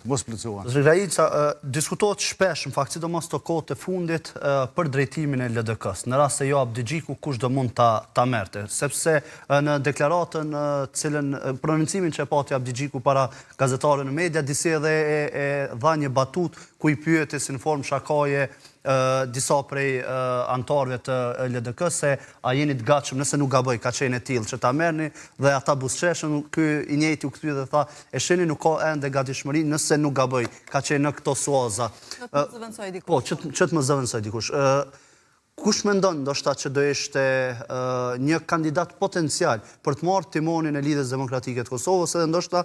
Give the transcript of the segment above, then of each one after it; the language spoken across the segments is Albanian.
Të mos plotësohen. Zoti Grainca, diskutohet shpesh, në fakt, sidomos këto kohët e fundit, për drejtimin e LDK-së. Në rast se jo Abdixhiku, kush do mund ta ta merrte? Sepse në deklaratën të cilën, prononcimin që e pati Abdixhiku para gazetarëve në media, disi edhe e e dha një batutë ku i pyeti si në formë shakaje disa prej anëtarëve të LDK-së se a jeni të gatshëm, nëse nuk gaboj, ka qenë e tillë që ta merrni dhe ata buzëqeshën, ky i njëjti u kthye dhe tha, e shihni nuk ka ende gatishmëri, nëse nuk gaboj, ka qenë në këto suaza. Që të më zëvendësojë dikush. Po, që që të më zëvendësojë dikush. Kush mendon ndoshta që do ishte një kandidat potencial për të marrë timonin e Lidhjes Demokratike të Kosovës edhe ndoshta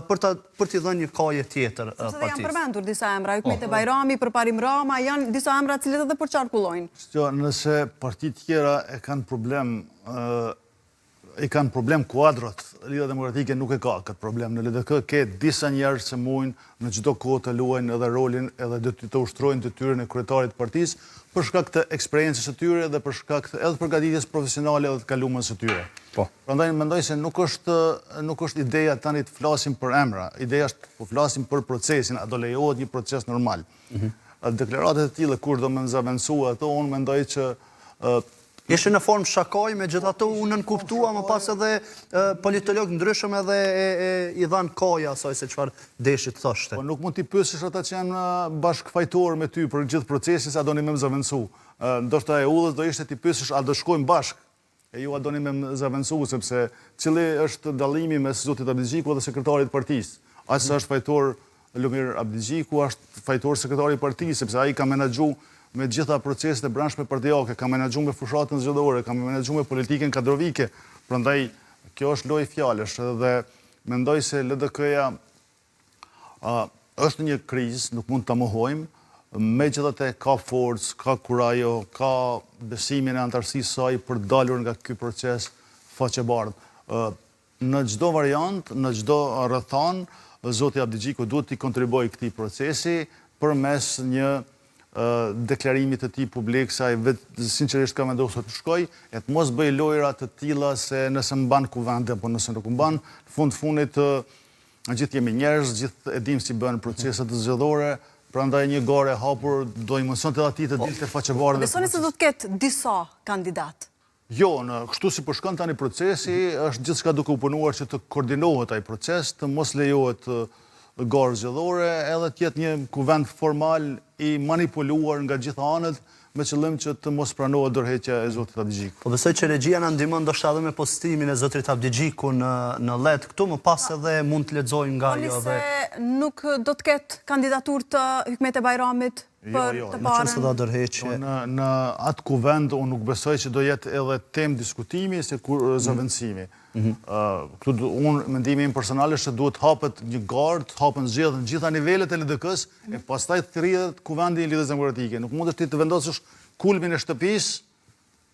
për ta për t'i dhënë një kaje tjetër partisë. Sepse dhe janë përmendur disa emra, Hykmete Bajrami, Përparim Rama, janë disa emra të cilët edhe po qarkullojnë. Jo, nëse partitë tjera e kanë problem i kanë problem kuadrot, Lidhja Demokratike nuk e ka këtë problem. Në LDK ke disa njerëz që mujnë në çdo kohë të luajnë edhe rolin edhe të ushtrojnë detyrën e kryetarit të partisë, për shkak të eksperiencës së tyre dhe për shkak të edhe përgatitjes profesionale edhe të kalumes së tyre. Po. Prandaj mendoj se nuk është nuk është ideja tani të flasim për emra, ideja është po flasim për procesin, a do lejohet një proces normal. Mm -hmm. Deklaratat e tilla kush do me më ato, unë mendoj që Ishin në formë shakaje, megjithatë u nënkuptua më pas edhe politologë të ndryshëm edhe i dhanë kaje asaj se çfarë deshi të thoshte. Po nuk mund t'i pyesësh ata që janë bashkëfajtorë me ty për gjithë procesin se a doni me më zëvendësu. Ndoshta e udhës do ishte t'i pyesësh a do shkojmë bashkë, e ju a doni me më zëvendësu, sepse cili është dallimi mes zotit Abdixhiku dhe sekretarit të partisë. Aq sa është fajtor Lumir Abdixhiku është fajtor sekretari i partisë, sepse ai ka menaxhu me gjitha proceset e brendshme partiake, ka menaxhu me fushatën zgjedhore, ka menaxhu me politikën kadrovike. Prandaj kjo është lojë fjalësh dhe mendoj se LDK-ja është në një krizë, nuk mund ta mohojmë, megjithatë ka forcë, ka kurajo, ka besimin e anëtarësisë saj për të dalur nga ky proces faqebardhë. Në çdo variant, në çdo rrethanë, zoti Abdixhiku duhet t'i kontribuojë këtij procesi përmes një deklarimi të tij publik se ai vetë sinqerisht ka vendosur të shkojë e të mos bëjë lojëra të tilla se nëse mban kuvend apo nëse nuk mban. Në fund të fundit gjithë jemi njerëz, gjithë e dimë si bëhen proceset zgjedhore, prandaj një garë e hapur do i mundësonte edhe atij të dilte faqebardhë. Besoni se do të ketë disa kandidatë? Jo, në kështu si po shkon tani procesi, është gjithçka duke u punuar që të koordinohet ai proces, të mos lejohet garë zgjedhore, edhe të jetë një kuvend formal i manipuluar nga gjitha anët, me qëllim që të mos pranohet dorëheqja e zotit Abdixhiku. Po besoj që regjia na ndihmon ndoshta edhe me postimin e zotit Abdixhiku në në led këtu, më pas edhe mund të lexojmë nga ajo edhe. Thoni se nuk do të ketë kandidaturë të Hykmete Bajramit? Jo, për jo, të Në parën. qoftë se dha dorëheqje. Jo, në në atë kuvend unë nuk besoj që do jetë edhe temë diskutimi se kur zëvendësimi. Ë këtu unë mendimi im personal është se duhet të hapet një garë, të hapen zgjedhjet në gjitha nivelet e LDK-së e pastaj të thirret Kuvendi i Lidhjes Demokratike. Nuk mundesh ti të vendosësh kulmin e shtëpisë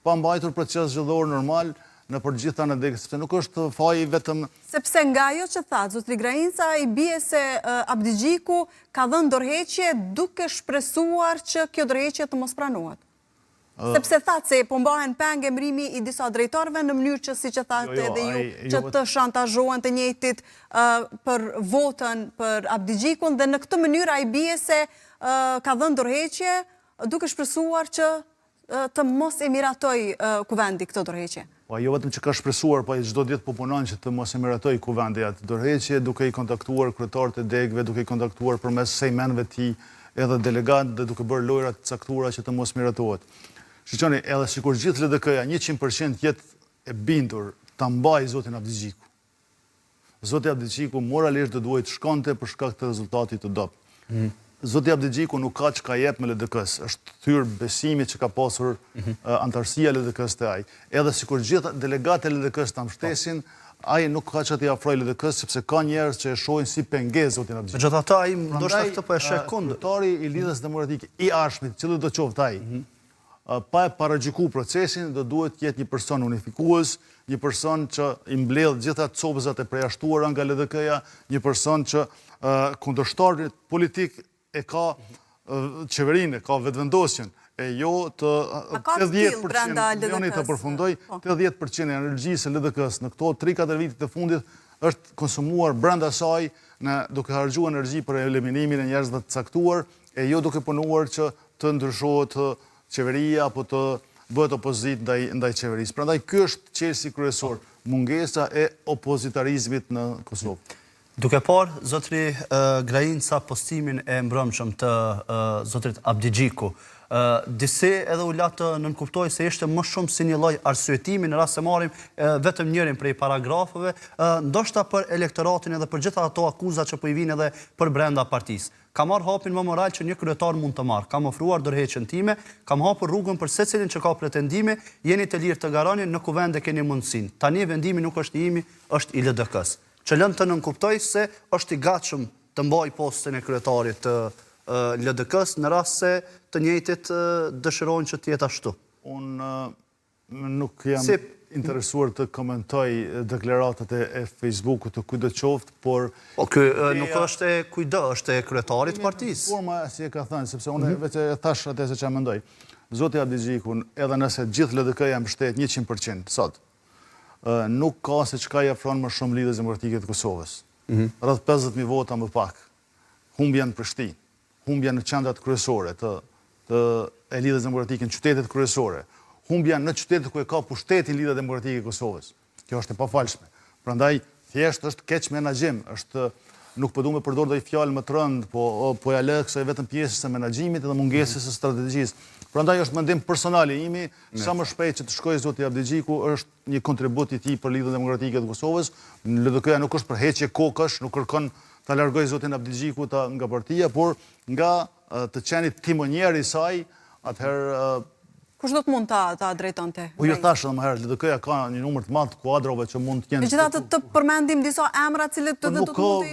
pa mbajtur proces zgjedhor normal nëpër gjitha nëndegët, sepse nuk është faji vetëm... Sepse nga ajo që thatë, zotëri Grainca, i bie se Abdixhiku ka dhënë dorëheqje duke shpresuar që kjo dorëheqje të mos pranohet. Sepse thatë se po mbahen peng emërimi i disa drejtorëve në mënyrë që siç e thatë jo, jo, edhe ju, që jo, të shantazhohen të njëjtit për votën për Abdixhikun dhe në këtë mënyrë ai bie se ka dhënë dorëheqje duke shpresuar që të mos e miratojë Kuvendi këtë dorëheqje? Po jo vetëm që ka shpresuar, po ai çdo ditë po punon që të mos e miratojë Kuvendi atë dorëheqje, duke i kontaktuar kryetarët e degëve, duke i kontaktuar përmes sejmenëve të tij edhe delegatët dhe duke bërë lojëra të caktuara që të mos miratohet. Shiqoni, edhe sikur gjithë LDK-ja 100% të jetë e bindur ta mbajë zotin Abdixhiku, Zoti Abdixhiku moralisht do duhej të shkonte për shkak të rezultatit të dobët. Mm. Zoti Abdixhiku nuk ka çka jep më LDK-së, është thyer besimi që ka pasur mm -hmm. anëtarësia e LDK-së te ai. Edhe sikur gjithë delegatët e LDK-së ta mbështesin, po. ai nuk ka çka t'i ofrojë LDK-së sepse ka njerëz që e shohin si pengesë zotin Abdixhiku. Megjithatë ai ndoshta këtë po e sheh kundër. Kryetari i Lidhjes Demokratike i ardhshëm, cili do qoftë ai, mm -hmm pa e paragjyku procesin, do duhet të jetë një person unifikues, një person që i mbledh gjitha copëzat e përjashtuara nga LDK-ja, një person që kundërshtarin politik e ka qeverinë, e ka vetëvendosjen, e jo të 80% lejoni të përfundoj, 80% po. e energjisë së LDK-së në këto 3-4 vitet e fundit është konsumuar brenda saj. Në duke harxhu energji për eliminimin e njerëzve të caktuar e jo duke punuar që të ndryshohet qeveria apo të bëhet opozitë ndaj ndaj qeverisë. Prandaj ky është çelësi kryesor, mungesa e opozitarizmit në Kosovë. Duke parë, zotëri Grainca postimin e mbrëmshëm të zotërit Abdixhiku, disi edhe u la të nënkuptohej se ishte më shumë si një lloj arsyetimi në rast se marrim vetëm njërin prej paragrafëve, ndoshta për elektoratin edhe për gjitha ato akuza që po i vijnë edhe përbrenda partisë. Kam marrë hapin më moral që një kryetar mund të marrë. Kam ofruar dorëheqjen time, kam hapur rrugën për secilin që ka pretendime, jeni të lirë të garoni, në Kuvend e keni mundësinë. Tani vendimi nuk është i imi, është i LDK-së. Që lën të nënkuptojë se është i gatshëm të mbajë postin e kryetarit të LDK-së në rast se të njëjtit dëshirojnë që të jetë ashtu. Unë nuk jam interesuar të komentoj deklaratat e Facebookut të kujtdo qoftë, por... Po, ky nuk është e kujtdo, është e kryetarit të partisë. Forma si e ka thënë, sepse unë mhm. veç e thash atë se çka mendoj. Zoti Abdixhiku, edhe nëse gjithë LDK-ja mbështet 100% sot, nuk ka se çka i afron më shumë Lidhjes Demokratike të Kosovës. Mhm. Rreth 50.000 vota më pak. Humbja në Prishtinë, humbja në qendrat kryesore të të e Lidhjes Demokratike në qytetet kryesore, humbja në qytetet ku e ka pushtetin Lidhja Demokratike e Kosovës. Kjo është e pafalshme. Prandaj thjesht është keqmenaxhim, është nuk po du me përdor ndonjë fjalë më të rëndë, po po ja lë kësaj vetëm pjesës së menaxhimit dhe mungesës së strategjisë. Prandaj është mendim personal i imi, sa më shpejt që të shkojë zoti Abdixhiku është një kontribut i tij për Lidhjen Demokratike të Kosovës. LDK-ja nuk është për heqje kokash, nuk kërkon ta largojë zotin Abdixhiku ta nga partia, por nga të qenit timonier i saj, atëherë Kush do të mund ta ta drejtonte? Po ju thashë edhe më herët, LDK-ja ka një numër të madh të kuadrove që mund të jenë Megjithatë të përmendim disa emra të cilët po edhe do të mund të ishin.